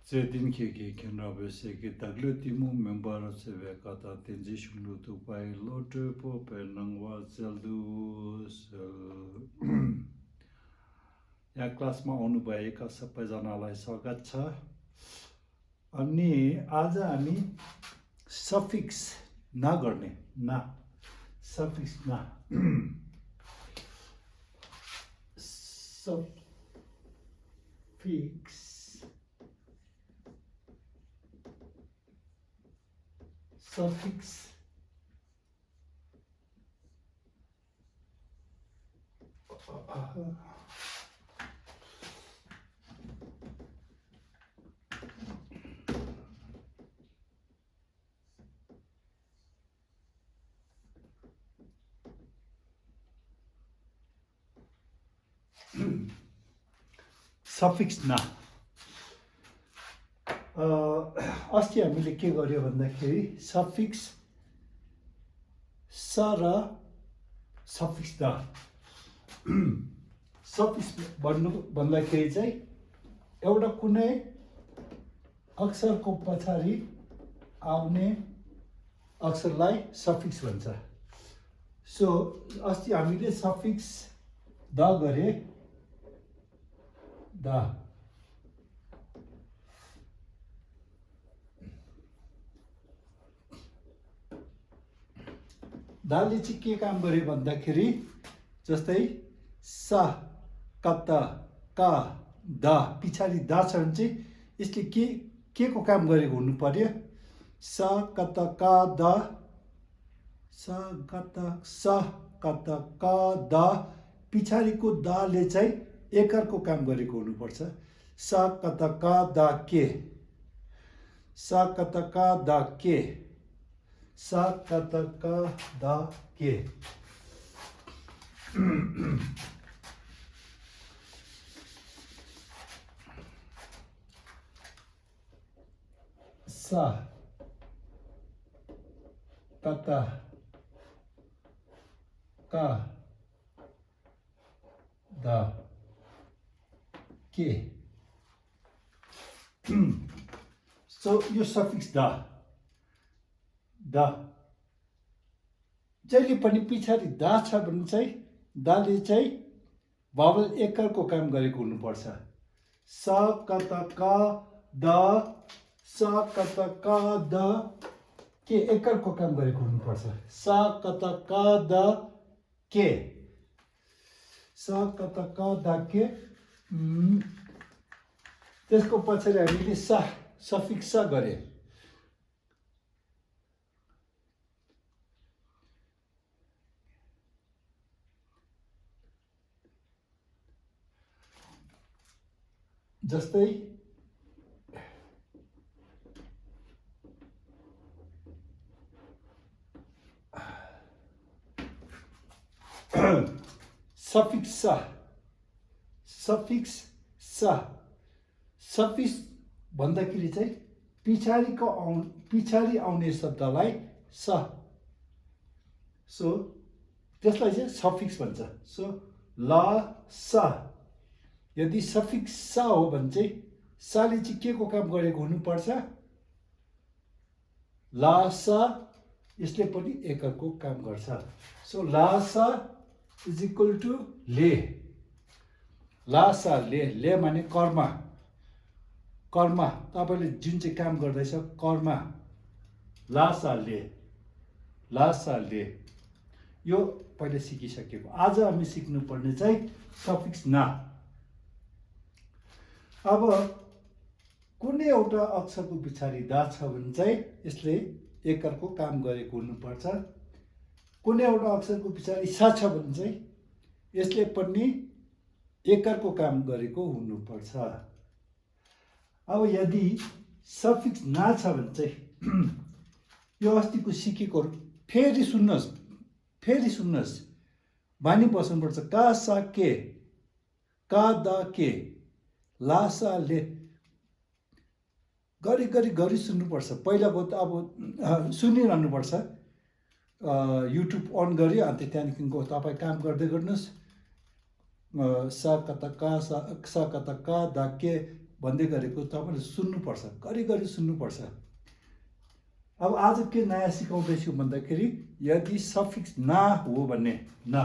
제딘케게 견라베세게 달루티무 멤버로세베카타 텐지슐루 투파이 로트포 페낭와 셀두스 या क्लासमा आउनुभएका सबैजनालाई स्वागत छ। अनि आज हामी सफिक्स नगर्ने ना सफिक्स ना सफिक्स सफिक्स सफिक्स ना अस्ति हामीले के गर्यो भन्दाखेरि सफिक्स स र सफिक्स द सफिक्स भन्दाखेरि चाहिँ एउटा कुनै अक्षरको पछाडि आउने अक्षरलाई सफिक्स भन्छ। सो अस्ति हामीले सफिक्स द गरे द दाले चाहिँ के काम गर्यो भन्दाखेरि जस्तै स कत क द पछाडि द छ भने चाहिँ यसले के को काम गरेको हुनु पर्यो। स कत क द स कत क द पछाडिको दले चाहिँ एकरको काम गरेको हुनुपर्छ। स कत क द के स कत क द के स कत क द के स कत क द के सो यो सफिक्स द जहिले पनि पछाडि द छ भने चाहिँ दले चाहिँ भावल एकरको काम गरेको हुनुपर्छ। स कत क द स कत क द के एकरको काम गरेको हुनुपर्छ। स कत क द के स कत क द के त्यसको पछाडि हामीले सफिक्स गरे। जस्तै सफिक्स भन्दाखेरि चाहिँ पछाडि आउने शब्दलाई सो त्यसलाई चाहिँ सफिक्स भन्छ। सो ल स यदि सफिक्स स हो भने चाहिँ साले चाहिँ के को काम गरेको हुनुपर्छ। ला सा यसले पनि एकरको काम गर्छ। सो ला सा इज इक्वल टु ले ला सा ले माने कर्म तपाईँले जुन चाहिँ काम गर्दैछ कर्म ला सा ले यो पहिले सिकिसकेको। आज हामी सिक्नुपर्ने चाहिँ सफिक्स ना। अब कुनै एउटा अक्षरको पछाडि द छ भने चाहिँ यसले एकरको काम गरेको हुनुपर्छ। कुनै एउटा अक्षरको पछाडि स छ भने चाहिँ यसले पनि एकरको काम गरेको हुनुपर्छ। अब यदि सफिक्स ना छ भने चाहिँ यो अस्तिको सिकेको फेरि सुन्नुहोस् बानी बस्नुपर्छ। क स के क द के ला सा ले गरी सुन्नुपर्छ। पहिलाको त अब सुनिरहनुपर्छ। युट्युब अन गरी अन्त त्यहाँदेखिको तपाईँ काम गर्दै गर्नुहोस्। स कत क द के भन्दै गरेको तपाईँले सुन्नुपर्छ, घरिघरि सुन्नुपर्छ। अब आज के नयाँ सिकाउँदैछु भन्दाखेरि यदि सफिक्स ना हो भने ना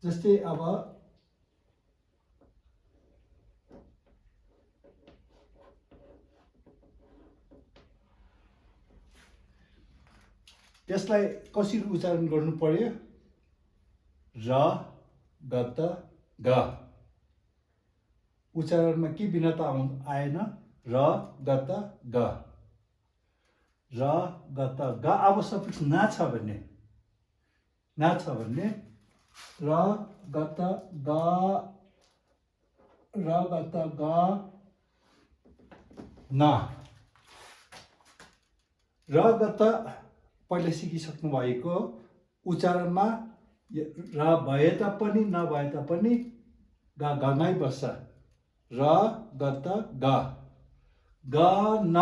जस्तै अब यसलाई कसरी उच्चारण गर्नु पर्यो? र गत ग उच्चारणमा के भिन्नता आएन? र गत ग र गत ग। अब सफिक्स ना छ भने र गत ग ना। र गत पहिले सिकिसक्नु भएको, उच्चारणमा र भए तापनि नभए तापनि गमै बस्छ। र गत ग न।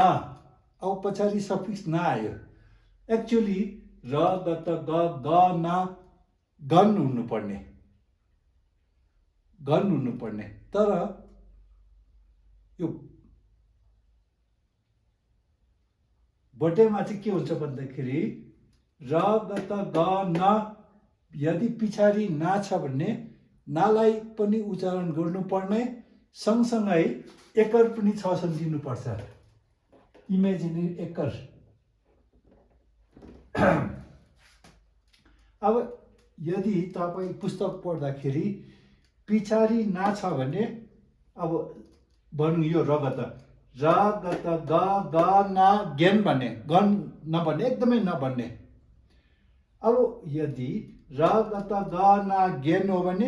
अब पछाडि सफिक्स न आयो। एक्चुअली र गत ग न गन हुनुपर्ने, तर यो बटेमा चाहिँ के हुन्छ भन्दाखेरि र गत ग न यदि पछाडि ना छ भने नालाई पनि उच्चारण गर्नुपर्ने, सँगसँगै एकर पनि छ सम्झिनुपर्छ, इमेजिनेरी एकर। अब यदि तपाईँ पुस्तक पढ्दाखेरि पछाडि ना छ भने अब भनौँ यो रगत ग न ज्ञान भन्ने, गन नभन्ने, एकदमै नभन्ने। अब यदि र गत ग न ज्ञान हो भने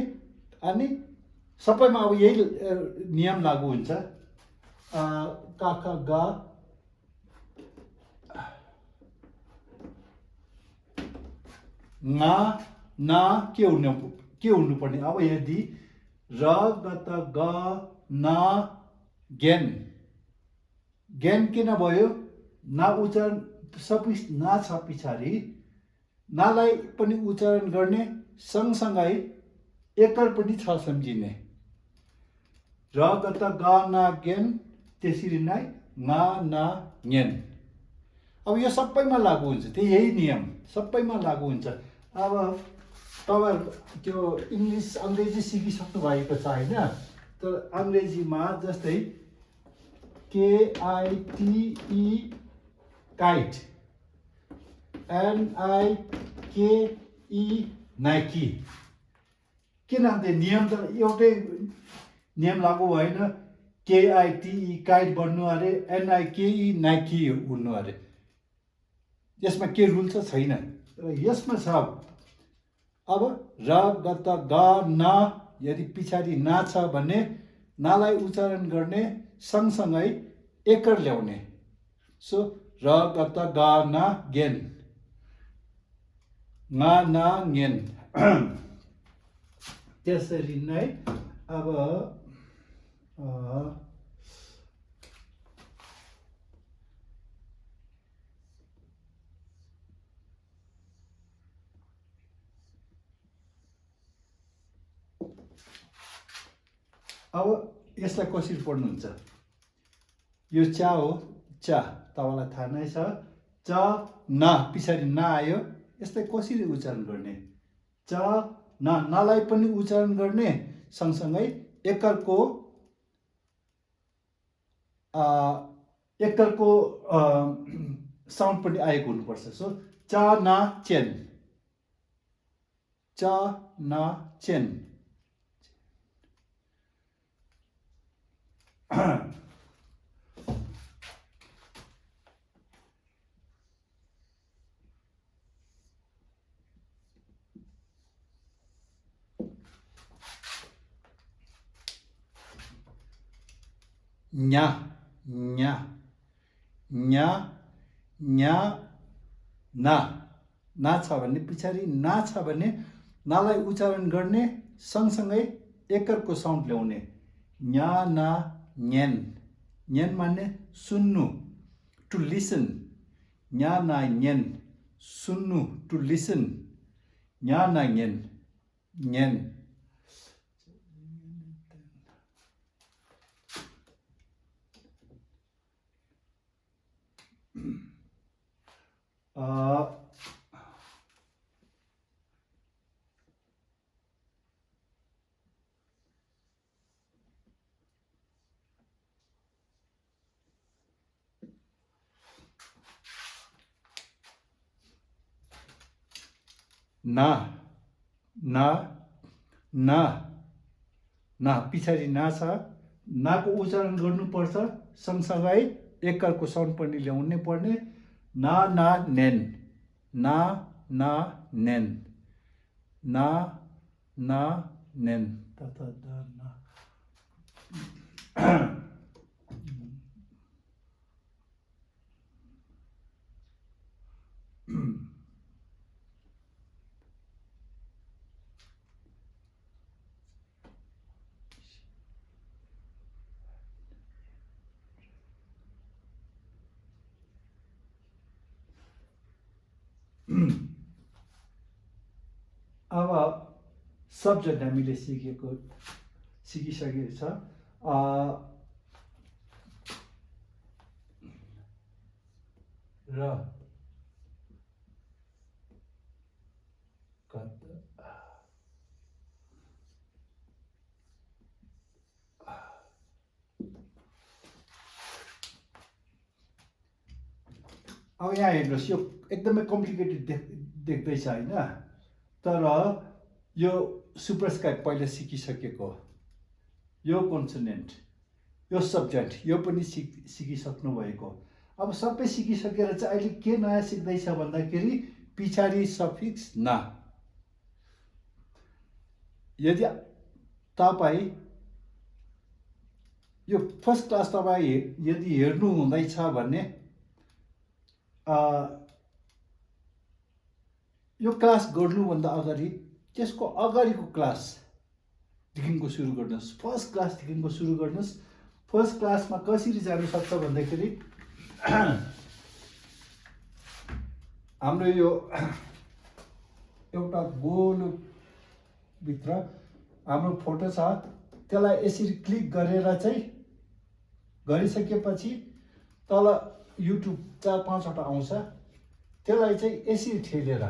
अनि सबैमा अब यही नियम लागू हुन्छ। क ख ग न के हुनुपर्ने? अब यदि र गत ग न ज्ञान किन भयो? ना उच्चारण सफिक्स ना छ पछाडि, नालाई पनि उच्चारण गर्ने, सँगसँगै एकर पनि छ सम्झिने। र गत ग न ज्ञान, त्यसरी नै न ज्ञान। अब यो सबैमा लागू हुन्छ, त्यही यही नियम सबैमा लागू हुन्छ। अब तपाईँहरू त्यो अङ्ग्रेजी सिकिसक्नु भएको छ होइन? तर अङ्ग्रेजीमा जस्तै KITE काइट, NIKE नाइकी। किन त्यो नियम त एउटै नियम लागू भएन? KITE काइट बन्नु अरे, NIKE नाइकी हुनु अरे। यसमा के रुल छैन, तर यसमा छ। अब र गत ग न यदि पछाडि ना छ भने नालाई उच्चारण गर्ने, सँगसँगै एकर ल्याउने। सो र गत ग न ज्ञान, न ज्ञान। त्यसरी नै अब यसलाई कसरी पढ्नुहुन्छ? यो चा हो, चा तपाईँलाई थाहा नै छ। च न पछाडि न आयो, यसलाई कसरी उच्चारण गर्ने? च न, नलाई पनि उच्चारण गर्ने, सँगसँगै एकरको साउन्ड पनि आएको हुनुपर्छ। सो च न चेन, च न चेन। न्या न्या न्या न्या ना छ भने पछाडि ना छ भने नालाई उच्चारण गर्ने सँगसँगै एकरको साउन्ड ल्याउने न्या ना न्यान न्यान मान्ने सुन्नु टु लिसन न्या ना न्यान सुन्नु टु लिसन न्या ना न्यान न्यान ना ना ना ना पछाडि ना छ नाको उच्चारण गर्नुपर्छ सँगसँगै एकरको साउन्ड पनि ल्याउनै पर्ने ना ना नेन ना ना नेन ना ना नेन तथा ना अब सब्जेक्ट हामीले सिकिसकेको छ र अब यहाँ हेर्नुहोस् यो एकदमै कम्प्लिकेटेड देख्दैछ होइन तर यो सुपरस्क्राइब पहिला सिकिसकेको यो कन्सोनेन्ट यो सब्जेक्ट यो पनि सिकिसक्नु भएको अब सबै सिकिसकेर चाहिँ अहिले के नयाँ सिक्दैछ भन्दाखेरि पछाडि सफिक्स ना यदि तपाईँ यो फर्स्ट क्लास तपाईँ यदि हेर्नु हुँदैछ भने यो क्लास गर्नुभन्दा अगाडि त्यसको अगाडिको क्लासदेखिको सुरु गर्नुहोस् फर्स्ट क्लासदेखिको सुरु गर्नुहोस् फर्स्ट क्लासमा कसरी जानु सक्छ भन्दाखेरि हाम्रो यो एउटा गोलो भित्र हाम्रो फोटो छ त्यसलाई यसरी क्लिक गरेर चाहिँ गरिसकेपछि तल युट्युब 4-5 वटा आउँछ त्यसलाई चाहिँ यसरी ठेलेर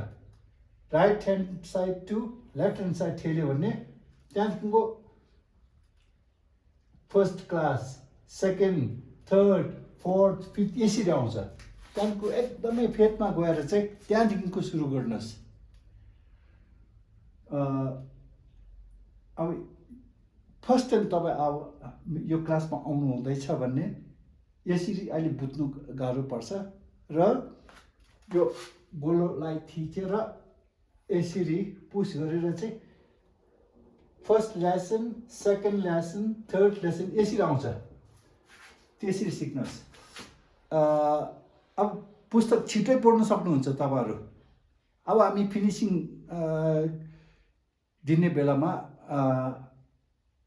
right hand side to left hand side ठेल्यो भने त्यहाँदेखिको first class second third fourth fifth यसरी आउँछ त्यहाँदेखिको एकदमै फेदमा गएर चाहिँ त्यहाँदेखिको सुरु गर्नुहोस् अब फर्स्ट टाइम तपाईँ अब यो क्लासमा आउनु हुँदैछ भने यसरी अहिले बुझ्नु गाह्रो पर्छ र यो गोलोलाई थिचेर यसरी पुस गरेर चाहिँ first lesson second lesson third lesson यसरी आउँछ त्यसरी सिक्नुहोस् अब पुस्तक छिटै पढ्न सक्नुहुन्छ तपाईँहरू अब हामी फिनिसिङ दिने बेलामा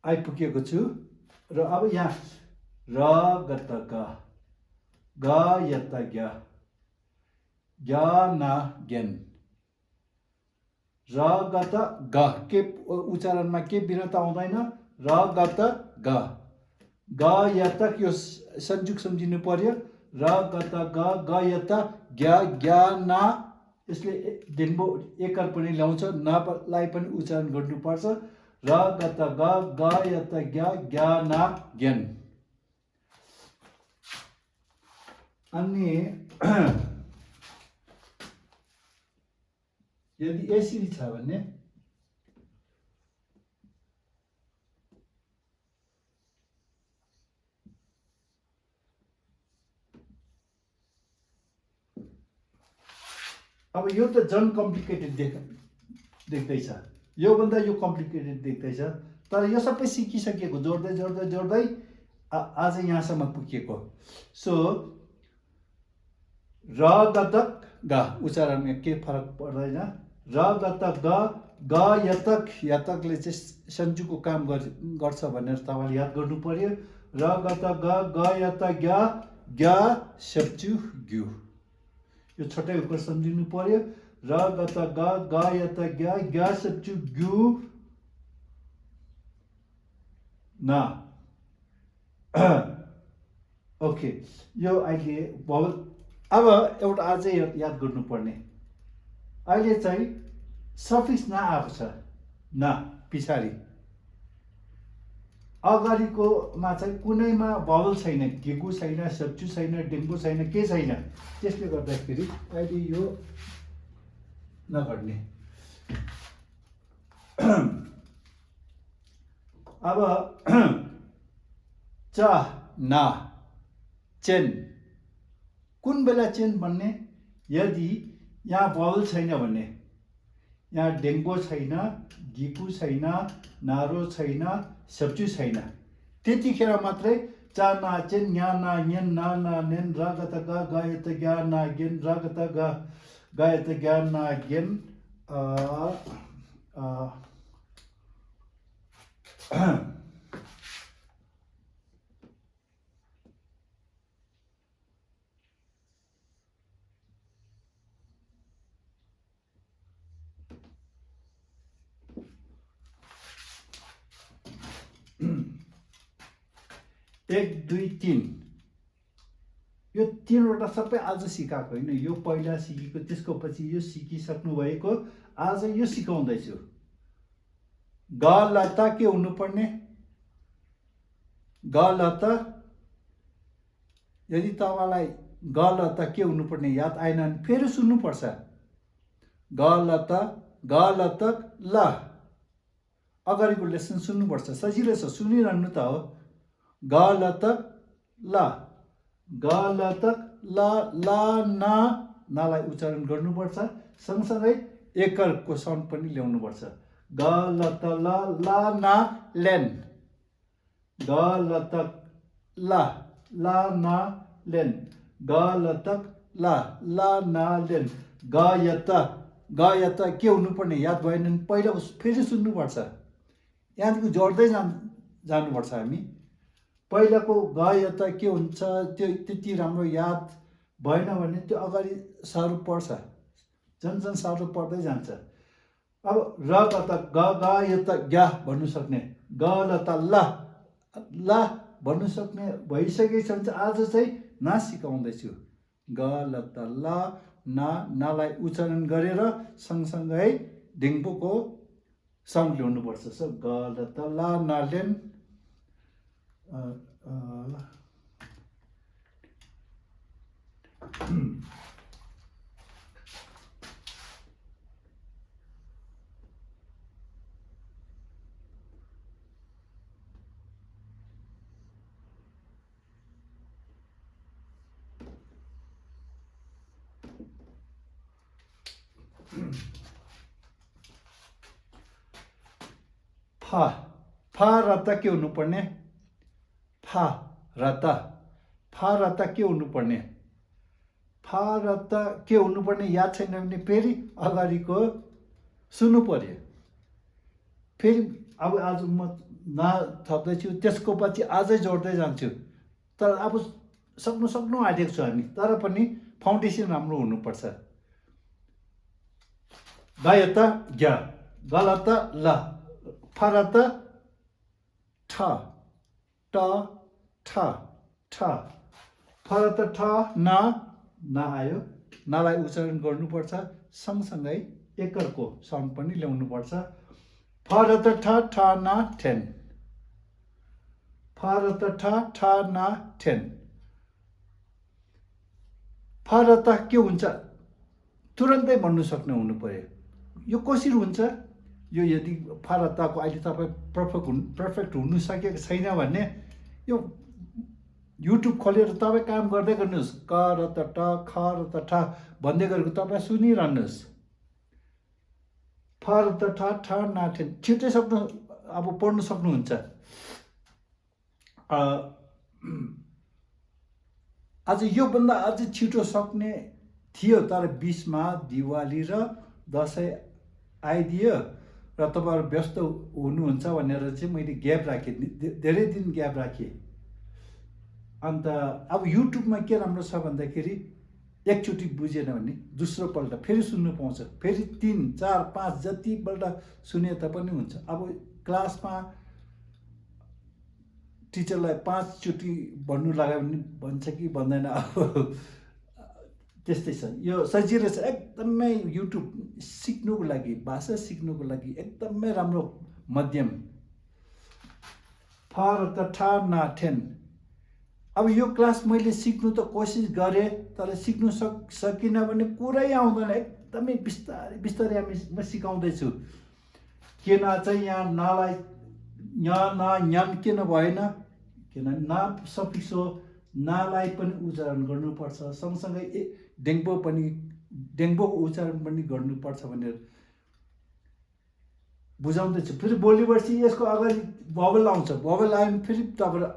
आइपुगेको छु र अब यहाँ र गत ग यत ग्या ग्या ना ज्ञान र गत ग के उच्चारणमा के भिन्नता आउँदैन र गत ग यत यो संयुग सम्झिनु पर्यो र गत ग यत ग्या ग्या ना यसले दिनको एकर पनि ल्याउँछ नलाई पनि उच्चारण गर्नुपर्छ र गत ग यत ग्या ग्या ना ज्ञान अनि यदि यसरी छ भने अब यो त झन् कम्प्लिकेटेड देख्दैछ योभन्दा यो कम्प्लिकेटेड देख्दैछ तर यो सबै सिकिसकेको जोड्दै जोड्दै जोड्दै आज यहाँसम्म पुगेको सो र गतक ग उच्चारणमा के फरक पर्दैन र गतक ग ग यतक, यतकले चाहिँ सन्जुको काम गर्छ भनेर तपाईँले याद गर्नु पर्यो। र गत ग, ग यत ग, ग सेप्चु ग्यु, यो छोटै उकर सम्झिनु पर्यो। र गत ग, ग यत ग, ग सेप्चु ग्यु ना। ओके, यो अहिले भवल। अब एउटा अझै याद गर्नुपर्ने, अहिले चाहिँ सफिक्स ना आएको छ, ना पछाडि अगाडिकोमा चाहिँ कुनैमा भवल छैन, घेगु छैन, सब्चु छैन, डेङ्गु छैन, के छैन। त्यसले गर्दाखेरि अहिले यो नघट्ने। अब च ना चेन, कुन बेला चेन भन्ने, यदि यहाँ भवल छैन भने, यहाँ डेङ्गो छैन, गिकु छैन, नारो छैन, सब्चु छैन, त्यतिखेर मात्रै चा ना चेन, या ना येन, ना ना नेन, र गत ग, ग यत ग ना गेन, र गत ग, ग यत ग ना गेन, एक दुई तिन, यो तीनवटा सबै आज सिकाएको होइन, यो पहिला सिकेको, त्यसको पछि यो सिकिसक्नु भएको, आज यो सिकाउँदैछु। ग लता के हुनुपर्ने, ग लता, यदि तपाईँलाई ग लता के हुनुपर्ने याद आएन भने फेरि सुन्नुपर्छ। ग लता, ग लतक ल, अगाडिको लेसन सुन्नुपर्छ, सजिलो छ, सुनिरहनु त हो। ग लतक ल, ग लतक ल, ल ना, नालाई उच्चारण गर्नुपर्छ, सँगसँगै एकरको साउन्ड पनि ल्याउनुपर्छ। ग लत ल, ल ना लेन, ग लतक ल, ल ना लेन, ग लतक ल, ल ना लेन। ग यत, ग यत के हुनुपर्ने याद भएन भने पहिला फेरि सुन्नुपर्छ, यहाँदेखि जोड्दै जानुपर्छ हामी। पहिलाको ग यत के हुन्छ त्यो त्यति राम्रो याद भएन भने त्यो अगाडि साह्रो पर्छ, झन् साह्रो पर्दै जान्छ। अब र गत ग, ग यत ग्या भन्नु सक्ने, ग लत ल, ल भन्नु सक्ने भइसकेको छ भने चाहिँ आज चाहिँ ना सिकाउँदैछु। ग लत ल ना, नालाई उच्चारण गरेर सँगसँगै डिङ्बोको साउन्ड ल्याउनुपर्छ। सो ग लत ल ना लेन, फा, फा र त के हुनुपर्ने, फा र त, फा र त के हुनुपर्ने, फा र त के हुनुपर्ने याद छैन भने फेरि अगाडिको सुन्नु पर्यो। फेरि अब आज म नथप्दैछु, त्यसको पछि अझै जोड्दै जान्छु, तर अब सक्नु आँटेको छु हामी, तर पनि फाउन्डेसन राम्रो हुनुपर्छ। ग यत ग्या, ग लत ल, फ र त ठ, ट ठ, ठ, फ र त ठ ना, ना आयो, नालाई उच्चारण गर्नुपर्छ, सँगसँगै एकरको साउन्ड पनि ल्याउनुपर्छ। फ र त ठ, ठ ना ठेन, फ र त ठ, ठ ना ठेन। फ र त के हुन्छ तुरन्तै भन्नु सक्ने हुनु पर्यो। यो कसरी हुन्छ, यो यदि फ र तको अहिले तपाईँ पर्फेक्ट हुनु सकेको छैन भने यो युट्युब खोलेर तपाईँ काम गर्दै गर्नुहोस्, क र त ट, ख र त ठ भन्दै गरेको तपाईँ सुनिरहनुहोस्। फ र त ठ, ठ ना ठेन, छिट्टै अब पढ्नु सक्नुहुन्छ। आज योभन्दा अझ छिटो सक्ने थियो, तर बिचमा दिवाली र दसैँ आइदियो, र तपाईँहरू व्यस्त हुनुहुन्छ भनेर चाहिँ मैले ग्याप राखेँ, धेरै दिन ग्याप राखेँ। अन्त अब युट्युबमा के राम्रो छ भन्दाखेरि एकचोटि बुझेन भने दोस्रोपल्ट फेरि सुन्नु पाउँछ, फेरि 3, 4, 5 जतिपल्ट सुने तापनि हुन्छ। अब क्लासमा टिचरलाई 5 चोटि भन्नु लाग्यो भने भन्छ कि भन्दैन, अब त्यस्तै छ। यो सजिलो छ एकदमै, युट्युब सिक्नुको लागि, भाषा सिक्नुको लागि एकदमै राम्रो माध्यम। फर त ठा ना ठेन। अब यो क्लास मैले सिक्नु त कोसिस गरेँ, तर सिक्नु सकिनँ भने कुरै आउँदैन। एकदमै बिस्तारै बिस्तारै म सिकाउँदैछु। किन चाहिँ यहाँ नालाई यहाँ ना न्यान किन भएन, किन ना सफिक्स हो, नालाई पनि उच्चारण गर्नुपर्छ, सँगसँगै डेङ्बोको उच्चारण पनि गर्नुपर्छ भनेर बुझाउँदैछु। फेरि भोलि पर्सि यसको अगाडि भवल आउँछ, भवल आयो भने फेरि तपाईँ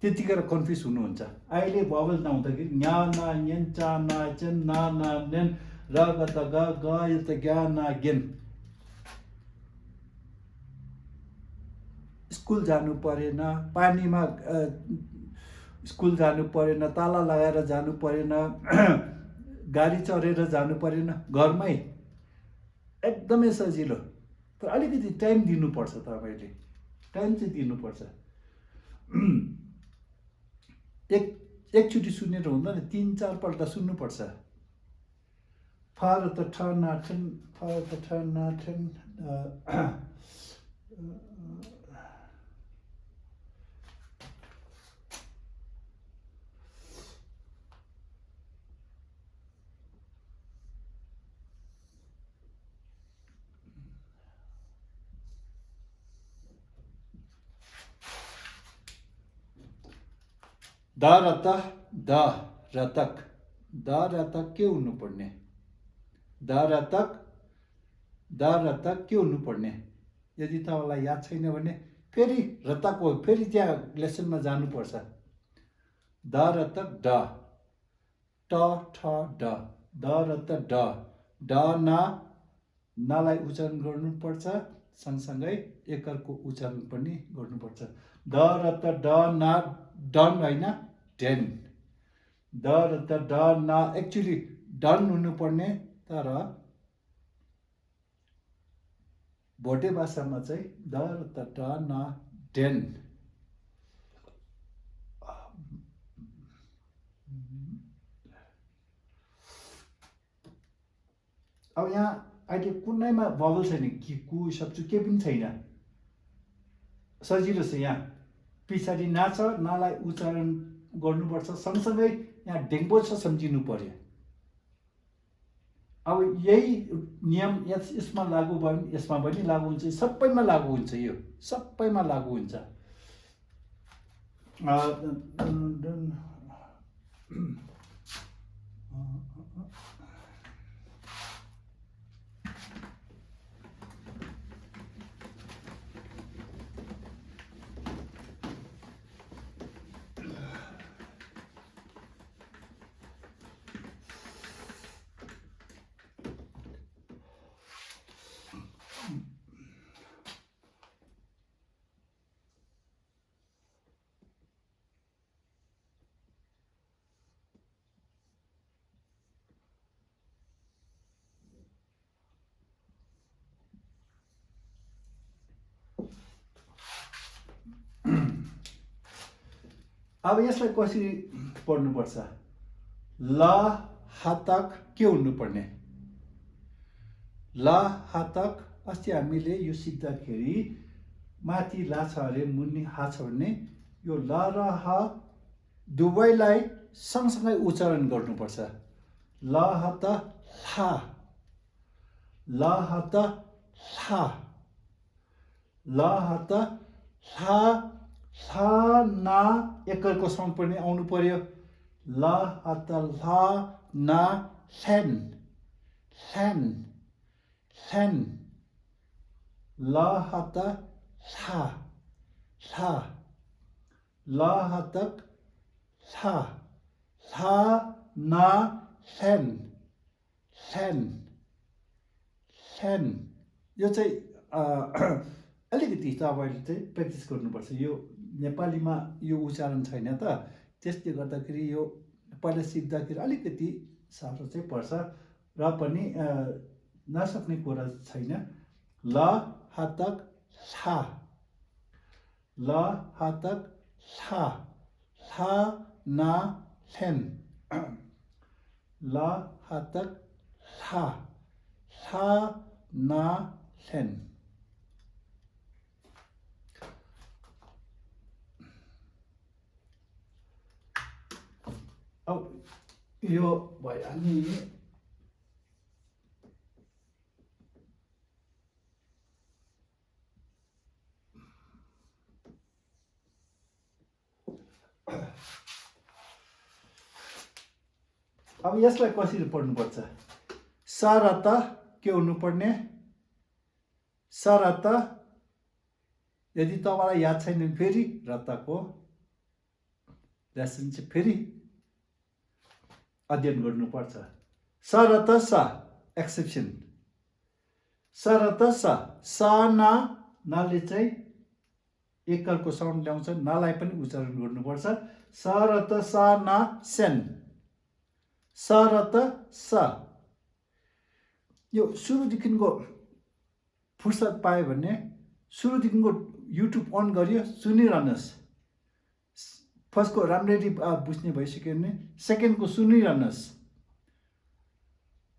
त्यतिखेर कन्फ्युज हुनुहुन्छ। अहिले भवल नआउँदाखेरि न्या ना न्यान चा ना चेन ना ना नेन र ग त ग ग य त ग्या ना गेन। स्कुल जानु परेन, पानीमा स्कुल जानु परेन, ताला लगाएर जानु परेन, गाडी चढेर जानु परेन, घरमै एकदमै सजिलो। तर अलिकति टाइम दिनुपर्छ, तपाईँले टाइम चाहिँ दिनुपर्छ। एकचोटि सुनेर हुँदैन, 3-4 पल्ट सुन्नुपर्छ। फर त ठ ना ठन, फर त ठ ना ठन। द रत द रतक, द रतक के हुनुपर्ने, द रतक के हुनुपर्ने। यदि तपाईँलाई याद छैन भने फेरि रतक हो, फेरि त्यहाँ लेसनमा जानुपर्छ। द रतक ड, ट ठ ड, द रतक ड, ड ना, नालाई उच्चारण गर्नुपर्छ, सँगसँगै एकरको उच्चारण पनि गर्नुपर्छ। द रत ड ना डन होइन, डेन। द रत ड ना एक्चुअली डन हुनुपर्ने, तर भोटे भाषामा चाहिँ द रत ड ना डेन। अब यहाँ अहिले कुनैमा बबल छैन, कि कु सक्छु केही पनि छैन, सजिलो छ। यहाँ पछाडि ना छ, नालाई उच्चारण गर्नुपर्छ, सँगसँगै यहाँ डेङ्बो छ, सम्झिनु पर्यो। अब यही नियम यसमा लागू भयो भने यसमा पनि लागू हुन्छ, सबैमा लागू हुन्छ, यो सबैमा लागू हुन्छ। अब यसलाई कसरी पढ्नुपर्छ? ल हातक के हुनुपर्ने? ल हातक, अस्ति हामीले यो सिक्दाखेरि माथि ला छ अरे मुनि हा छ भने यो ल र ह दुवैलाई सँगसँगै उच्चारण गर्नुपर्छ। ल हात ला, ल हात ला, ल हात ला, ला ना एकरको साउन्ड पनि आउनु पर्यो। ल हात ला ना ल्यान, ल्यान, ल्यान। ल हात ला, ला, ल हातक ला, ला ना ल्यान, ल्यान, ल्यान, यो चाहिँ अलिकति तपाईँले चाहिँ प्र्याक्टिस गर्नुपर्छ। यो नेपालीमा यो उच्चारण छैन त, त्यसले गर्दाखेरि यो पहिला सिक्दाखेरि अलिकति साह्रो चाहिँ पर्छ र पनि नसक्ने कुरा छैन। ल हातक ला, ल हातक ला, ला ना ल्यान, ल हातक ला, ला ना ल्यान। अब यो भयो अनि अब यसलाई कसरी पढ्नुपर्छ? सा र त के हुनुपर्ने? सा र त। यदि तपाईँलाई याद छैन फेरि रतको लेसन चाहिँ फेरि अध्ययन गर्नुपर्छ। सा र त सा एक्सेप्सन, सा र त सा, सा ना, नाले चाहिँ एकलको साउन्ड ल्याउँछ, नालाई पनि उच्चारण गर्नुपर्छ। सा र त सा ना सेन, सा र त सा। यो सुरुदेखिको फुर्सद पायो भने सुरुदेखिको युट्युब अन गरियो सुनिरहनुहोस्। फर्स्टको राम्ररी बुझ्ने भइसक्यो भने सेकेन्डको सुनिरहनुहोस्,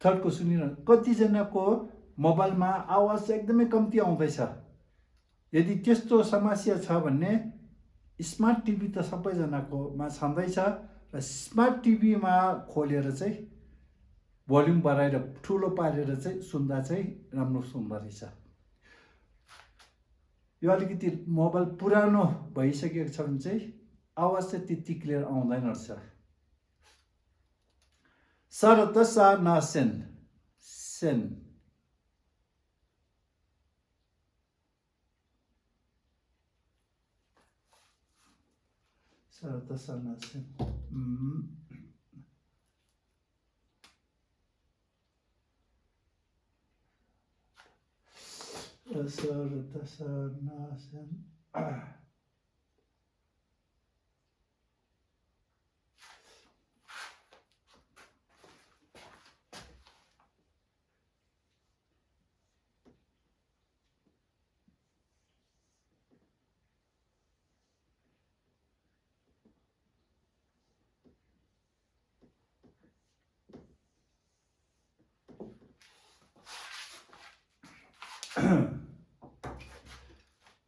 थर्डको सुनिरहनु। कतिजनाको मोबाइलमा आवाज एकदमै कम्ती आउँदैछ। यदि त्यस्तो समस्या छ भने स्मार्ट टिभी त सबैजनाकोमा छँदैछ र स्मार्ट टिभीमा खोलेर चाहिँ भोल्युम बढाएर ठुलो पारेर चाहिँ सुन्दा चाहिँ राम्रो सुन्दो रहेछ। यो अलिकति मोबाइल पुरानो भइसकेको छ भने चाहिँ आवाज चाहिँ त्यति क्लियर आउँदैन रहेछ। सा र त सा ना सेन, सेन। सा र त सा ना सेन। सा र त सा ना सेन।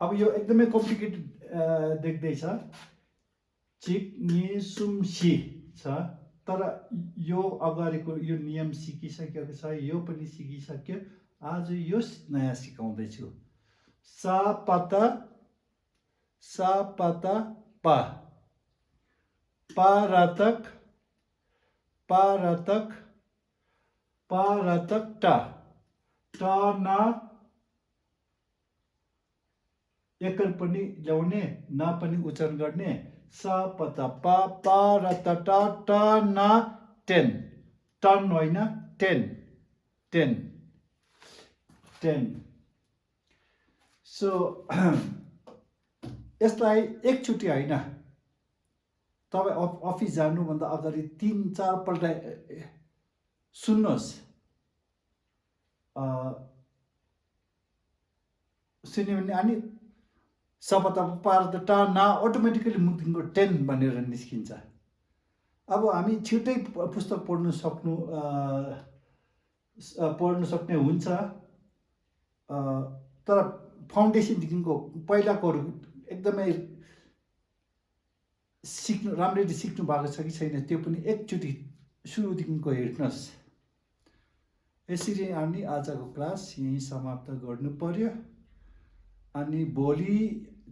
अब यो एकदमै कम्प्लिकेटेड देख्दैछ। चिक नि सुम सी छ, तर यो अगाडिको यो नियम सिकिसकेको छ, यो पनि सिकिसक्यो। आज यो नयाँ सिकाउँदैछु। सा पता, सा पता पा, पारतक, पारतक, पारतक टा, टा ना एकल पनि ल्याउने, ना पनि उच्चारण गर्ने। सा पता पा, पा र त टा, टा ना टेन, टन होइन टेन, टेन, टेन। सो यसलाई एकचोटि होइन, तपाईँ अफिस जानुभन्दा अगाडि 3-4 पल्ट सुन्नुहोस्। सुन्यो भने अनि सपता पार त टा ना अटोमेटिकली मुखदेखिको 10 भनेर निस्किन्छ। अब हामी छिट्टै पुस्तक पढ्नु सक्ने हुन्छ, तर फाउन्डेसनदेखिको पहिलाकोहरू एकदमै सिक्नु राम्ररी सिक्नु भएको छ कि छैन त्यो पनि एकचोटि सुरुदेखिको हेर्नुहोस्। यसरी हामी आजको क्लास यहीँ समाप्त गर्नु पर्यो। अनि भोलि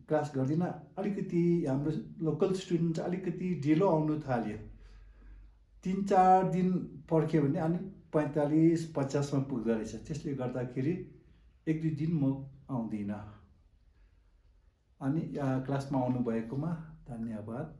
क्लास गर्दिन, अलिकति हाम्रो लोकल स्टुडेन्ट अलिकति ढिलो आउनु थाल्यो। 3-4 दिन पर्ख्यो भने अनि 45-50मा पुग्दो रहेछ। त्यसले गर्दाखेरि 1-2 दिन म आउँदिनँ। अनि क्लासमा आउनु भएकोमा धन्यवाद।